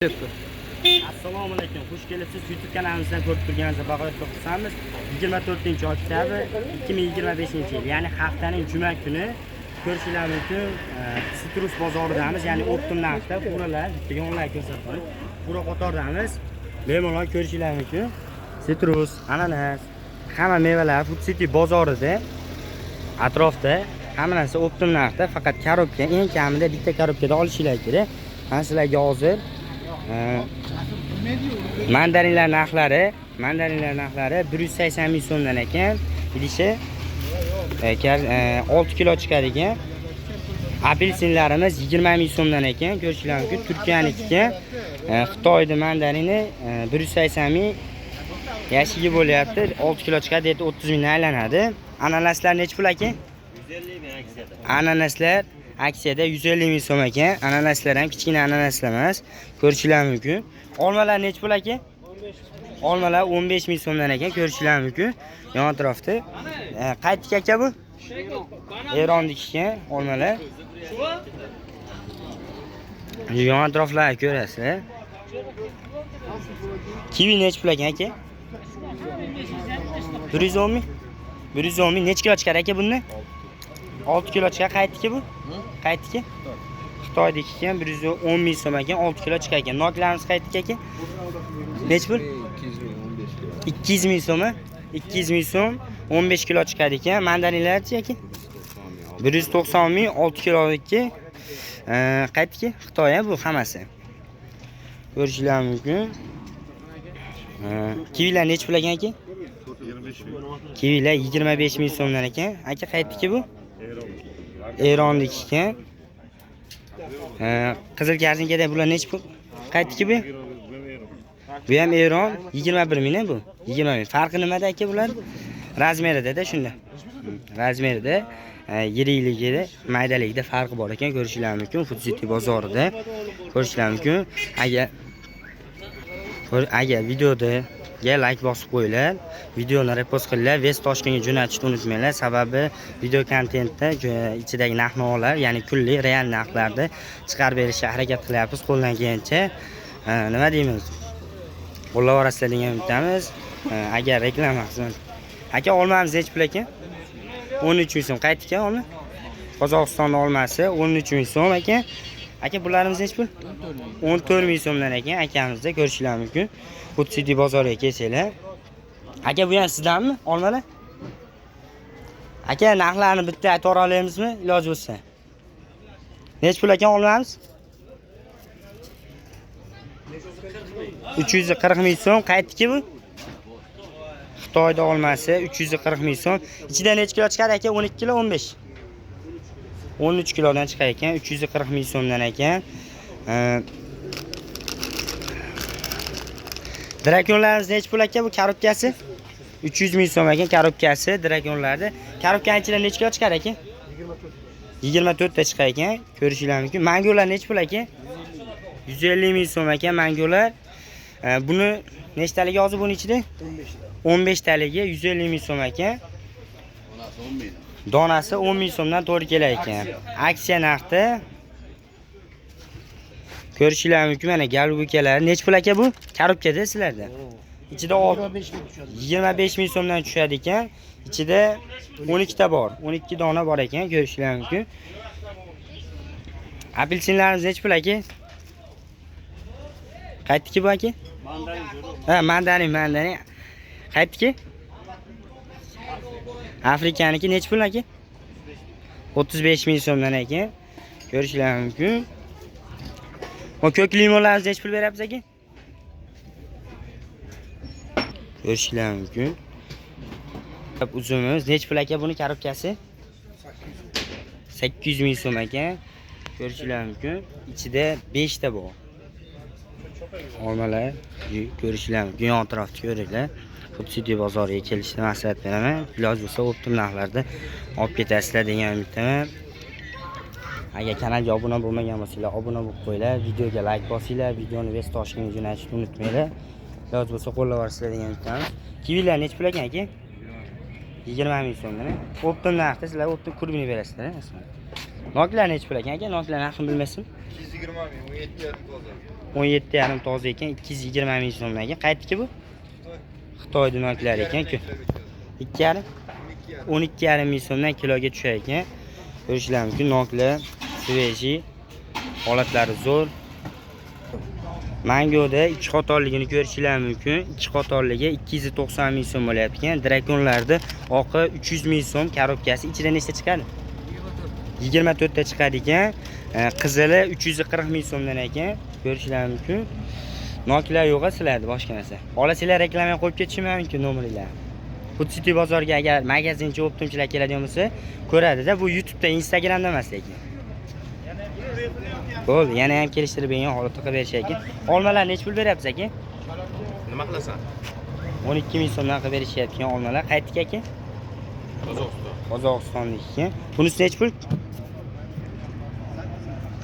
Assalomu alaykum. Xush kelibsiz. YouTube kanalimizdan ko'rib turganingizni bag'oyatda xursandmiz. 24-oktyabr 2025-yil, ya'ni haftaning juma kuni ko'rishinglar mumkin. Citrus bozoridamiz, ya'ni оптом narxda furalar, bittaga onlayn ko'rsatib qo'ying. Fura qatoridamiz. Bemalol ko'rishinglar mumkin. Citrus, ananas, hamma mevalar Food City bozorida atrofda hamma narsa оптом narxda, faqat korobka eng kamida bitta korobkada olishinglar kerak. Men sizlarga hozir mandarinlar narxlari 180 ming so'mdan ekan. Idishi 6 kilo chiqadi ekan. Apelsinlarimiz 20 ming so'mdan ekan, ko'rishinglar mumkin. Turkiyaniki ekan. Xitoyni mandarini 180 ming yashigi bo'lyapti. 6 kilo chiqadi, yerda 30 mingdan aylanadi. Ananaslar nechi pul aka? 150 ming aksiyada. Ananaslar aksiyada 150 ming so'm ekan. Ananaslar ham kichkina ananaslar emas. Ko'rishinglar mumkin. Olmalar nechi pul aka? Olmalar 15 ming so'mdan ekan, ko'rishinglar mumkin. Yon atrofda. Qaytdik aka bu? Eronniki ekan olmalar. Yon atroflarni ko'rasizlar. Kivi nechi pul ekan aka? 110 ming. 110 ming nechi kilo chiqar aka bundan? 6 kilo chiqar. Qaytdiki bu? Qaytdiki? Xitoydiki ekan, 110 ming so'm ekan, 6 kilo chiqar ekan. Noklarimiz qaytdiki aka? Nechi pul? 200 ming, 15 kilo. 200 ming so'm, 200 ming so'm, 15 kilo chiqadi ekan. Mandarinlarchi aka? 190 ming, 6 kiloniki. Qaytdiki? Xitoy bu hammasi. Ko'rishinglar mumkin. Kivilar nechi pul ekan aka? 25 ming. Kivilar 25 ming so'mdan ekan. Aka qaytdiki bu? Eronniki ekan. Qizil korzinkada bular nechi pul? Qaytdiki bu? Bu ham Eron, 21 ming bu. 20 ming. Farqi nimada aka bular? Razmerida-da shunda. Razmerida, yirikligida, maydaligida farqi bor ekan, ko'rishinglar mumkin. Food City bozorida ko'rishinglar mumkin. Agar videoda layk bosib qo'yinglar, videoni repost qilinglar, Vest Toshkentga jo'natishni unutmanglar. Sababi video kontentda ichidagi narx-navolar, ya'ni kunlik real narxlarda chiqarib berishga harakat qilyapmiz qo'ldan kelgancha. Nima deymiz? Qo'llab yuborasizlar degan umiddamiz. Agar reklama xizmat. Aka, olmamiz nechi pul ekan? 13 ming so'm. Qaytdi ekan olma? Qozog'istonda olmasi 13 ming so'm ekan. Aka, bularimiz nechi pul? 14 ming so'mdan ekan akamizda, ko'rishinglar mumkin. Food City bozoriga kelsanglar. Aka, bu ham sizdanmi olmalar? Aka, narxlarni bitta aytib olamizmi, iloji bo'lsa? Nechi pul ekan olmamiz? 340 ming so'm. Qaytdiki bu? Xitoyda olmasi 340 ming so'm. Ichida nechi kilo chiqadi aka? 12 kilo, 15. 13 kilodan chiqar ekan, 340 ming so'mdan ekan. Drakonlarimiz nechi pul aka bu korobkasi? 300 ming so'm ekan korobkasi drakonlarda. Korobkaning ichida nechi kilo chiqar aka? 24 ta chiqar ekan, ko'rishinglar mumkin. Mangolar nechi pul aka? 150 ming so'm ekan mangolar. Buni nechtaligi hozir buni ichida? 15 taligi 150 ming so'm ekan. Donasi 10 ming so'mdan to'g'ri kelar ekan. Aksiya narxda ko'rishinglar mumkin. Mana galbukalar nechi pul aka bu? Korobkada sizlarda. Ichida 25 ming so'mdan tushadi ekan. Ichida 12 ta bor. 12 dona bor ekan, ko'rishinglar mumkin. Apelsinlarimiz nechi pul aka? Qaytdiki bu aka? Ha, mandarin, mandarin. Qaytdiki? Afrikaniki nechi pul aka? 35 ming so'mdan ekan. Ko'rishinglar mumkin. Bu ko'k limonlarimiz nechi pul beryapsiz aka? Ko'rishinglar mumkin. Uzumimiz nechi pul aka buni korobkasi? 800 ming so'm ekan. Ko'rishinglar mumkin. Ichida 5 ta bor. Olmalar ko'rishinglar mumkin. Yon atrofni ko'ringlar. Food City bozoriga kelishni maslahat beraman. Iloji bo'lsa оптом narxlarda olib ketasizlar degan umiddaman. Agar kanalga obuna bo'lmagan bo'lsanglar, obuna bo'lib qo'yinglar, videoga layk bosinglar, videoni Vest Toshkentga jo'natishni unutmanglar. Iloji bo'lsa qo'llab yuborasizlar degan umiddamiz. Kivilar nechi pul ekan aka? 20 ming so'mdan. Оптом narxda sizlar оптом kurbini berasizlar, masalan. Noklar nechi pul ekan aka? Noklar narxini bilmaysizmi? 220 ming, 17 yarim toza. 17,5 toza ekan, 220 ming so'mdan ekan. Qayerdiki bu? Xitoyning noklari ekan. 2,5 12,5 ming so'mdan kiloga tushar ekan. Ko'rishlar mumkin, noklar свежий, holatlari zo'r. Mangoda ikki qatorligini ko'rishinglar mumkin. Ikki qatorligi 290 ming so'm bo'lyapti ekan. Drakonlarda oqi 300 ming so'm korobkasi. Ichida nechta chiqadi? 24 ta chiqadi ekan. Qizili 340 ming so'mdan ekan. Ko'rishinglar mumkin. Noklar yo'q sizlarda boshqa narsa. Xohlasanglar reklama qo'yib ketishim mumkin nomeringlarni. Food City bozoriga agar magazinchi, оптом chilar keladigan bo'lsa, ko'radida, bu YouTube'da, Instagramda emas lekin. Bo'ldi, yana ham kelishtirib bergan holatda qilib berish ekan. Olmalar necha pul beryapsiz aka? Nima qilasan? 12 ming so'mdan qilib berishyapti olmalar. Qayerdiki aka? Qozog'iston. Qozog'istonlik ekan. Bunisi necha pul?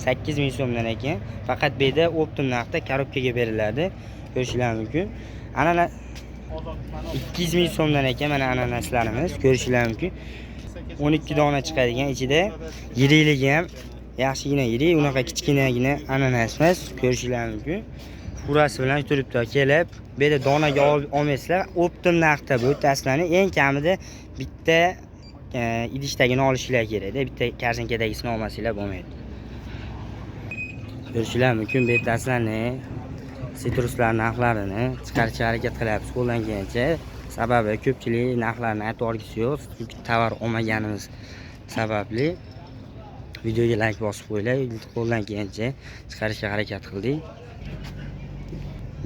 8 ming so'mdan ekan. Faqat bu yerda оптом narxda korobkaga beriladi. Ko'rishinglar mumkin. Ananas 200 ming so'mdan ekan mana ananaslarimiz. Ko'rishinglar mumkin. 12 dona chiqadigan ichida yirikligi ham yaxshigina yirik, unaqa kichkinagina ananas emas. Ko'rishinglar mumkin. Furasi bilan turibdi kelib, bu yerda donaga olmaysizlar. Оптом narxda bu taslarni eng kamida bitta idishdagini olishinglar kerakda, bitta korzinkadagisini olmasanglar bo'lmaydi. Ko'rishinglar mumkin, bu yerda aslarni sitruslar narxlarini chiqarishga harakat qilyapmiz qo'ldan kelgancha. Sababi ko'pchilik narxlarni aytib olgisi yo'q, chunki tovar olmaganimiz sababli. Videoga layk bosib qo'yinglar, qo'ldan kelgancha chiqarishga harakat qildik.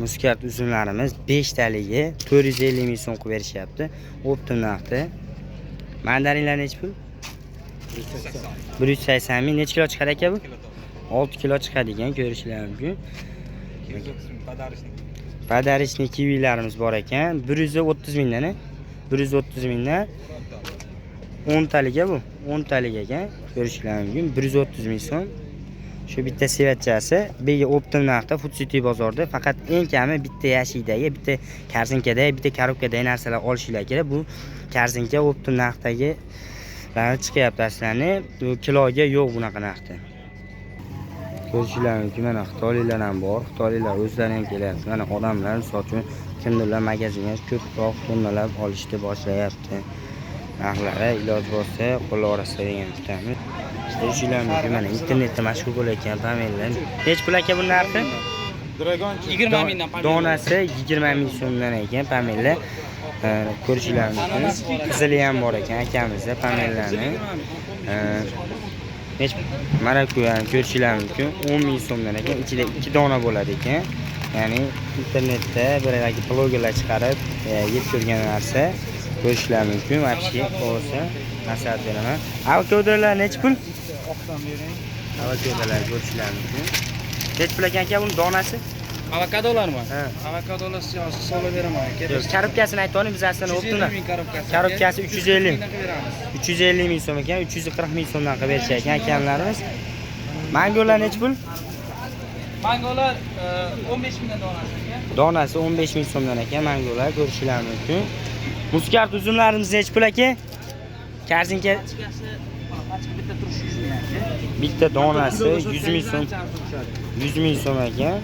Muskat uzumlarimiz 5 taligi 450 ming so'm qilib berishyapti. Оптом narxda. Mandarinlar nechi pul? 180 ming. Necha kilo chiqadi aka bu? 6 kilo chiqadi ekan, ko'rishinglar mumkin. Подарочный kivilarimiz bor ekan. 130 mingdan, 130 mingdan. 10 taliga bu. 10 talik ekan. Ko'rishinglar mumkin. 130 ming so'm. Shu bitta sevatchasi bega оптом narxda Food City bozorida faqat eng kami bitta yashikdagi, bitta korzinkadagi, bitta korobkadagi narsalar olishinglar kerak. Bu korzinka оптом narxdagi chiqyapti aslarni. Bu kiloga yo'q bunaqa narxda. Ko'rishinglar mumkin, mana xitoyliklar ham bor. Xitoyliklar o'zlari ham kelyapti. Mana odamlar misol uchun kimdirlar magazinga ko'proq tonnalab olishni boshlayapti. Narxlari iloji bo'lsa qo'l orasida degan kutamiz. Ko'rishinglar mumkin, mana internetda mashhur bo'layotgan pomellar. Necha pul aka bu narxi? 20 mingdan pomidor. Donasi 20 ming so'mdan ekan pomellar. Ko'rishinglar mumkin. Qizili ham bor ekan akamizda pomellarni. Necha marakuyani ko'rishinglar mumkin. 10 ming so'mdan ekan. Ichida 2 dona bo'ladi ekan. Ya'ni internetda bir yoki blogerlar chiqarib yeb ko'rgan narsa ko'rishinglar mumkin. Вообще bo'lsa maslahat beraman. Avokadolar necha pul? Avokadolar ko'rishinglar mumkin. Necha pul ekan aka buni donasi? Avokadolarmi? Ha. Avokadolar hozir solib beraman aka. Yo'q, korobkasini aytib oling, biz aslida 350 оптом. ming korobkasi. Korobkasi 350. mingdan qilib beramiz. 350 ming so'm ekan, 340 ming so'mdan qilib berishar ekan akamlarimiz. Mangolar necha pul? Mangolar 15 mingdan donasi aka. Donasi 15 ming so'mdan ekan mangolar, ko'rishinglar mumkin. Muskat uzumlarimiz necha pul aka? Korzinka Pachkasi, pachka bitta turishi 100 ming aka. Bitta donasi 100 ming so'm. 100 ming so'm ekan.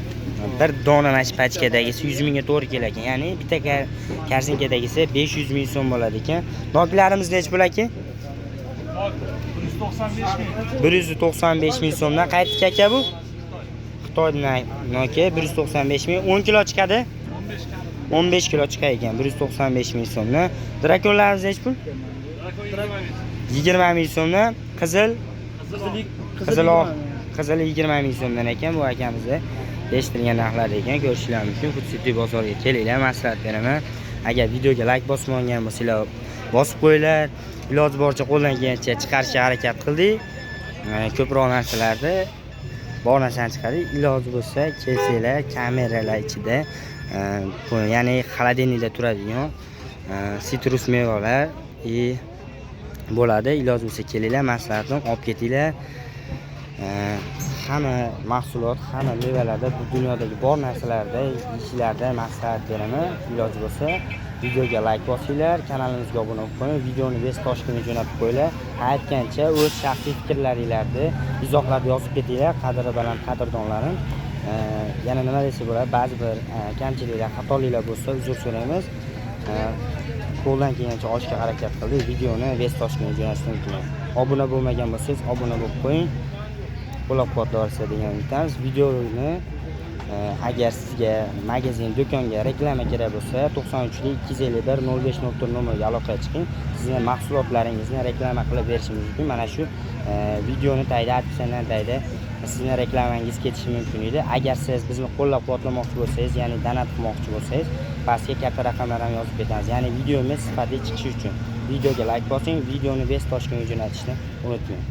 Bir dona mana shu pachkadagisi 100 mingga to'g'ri kelar ekan. Ya'ni bitta korzinkadagisi 500 ming so'm bo'ladi ekan. Noklarimiz necha pul aka? 195 ming. 195 ming so'mdan. Qayerdiki aka bu? Xitoyning noki 195 ming. 10 kilo chiqadi? 15 kilo chiqar ekan 195 ming so'mdan. Drakonlarimiz necha pul? 20 ming so'mdan. Qizil qizil oq qizili 20 ming so'mdan ekan bu akamizni kelishtirgan narxlar ekan, ko'rishinglar mumkin. Food City bozoriga kelinglar, maslahat beraman. Agar videoga layk bosmagan bo'lsanglar, bosib qo'yinglar. Iloji boricha qo'ldan kelgancha chiqarishga harakat qildik. Ko'proq narsalarni bor narsani chiqardik. Iloji bo'lsa kelsanglar, kameralar ichida, bu, ya'ni холодильник da turadigan sitrus mevalar и bo'ladi. Iloji bo'lsa kelinglar, maslahatim olib ketinglar. Hamma mahsulot, hamma mevalarda, bu dunyodagi bor narsalarda yeyishlarda maslahat beraman. Iloji bo'lsa videoga layk bosinglar, kanalimizga obuna bo'lib qo'ying, videoni Vest Toshkentga jo'natib qo'yinglar. Aytgancha o'z shaxsiy fikrlaringlarni izohlarda yozib ketinglar, qadri baland qadrdonlarim. Yana nima desa bo'ladi, ba'zi bir kamchiliklar, xatoliklar bo'lsa, uzr so'raymiz. Qo'ldan kelgancha olishga harakat qildik. Videoni West Toshkentga jo'natishni unutmang. Obuna bo'lmagan bo'lsangiz, obuna bo'lib qo'ying. Qo'llab-quvvatlaysiz degan umiddamiz. Videoni agar sizga magazin, do'konga reklama kerak bo'lsa, 93 251 05 04 nomeriga aloqaga chiqing. Sizni mahsulotlaringizni reklama qilib berishimiz mumkin. Mana shu videoni tagida, описание tagida sizni reklamangiz ketishi mumkin edi. Agar siz bizni qo'llab-quvvatlamoqchi bo'lsangiz, ya'ni donat qilmoqchi bo'lsangiz, pastga katta raqamlar ham yozib ketamiz. Ya'ni videomiz sifatli chiqishi uchun videoga like bosing, videoni West Toshkentga jo'natishni unutmang.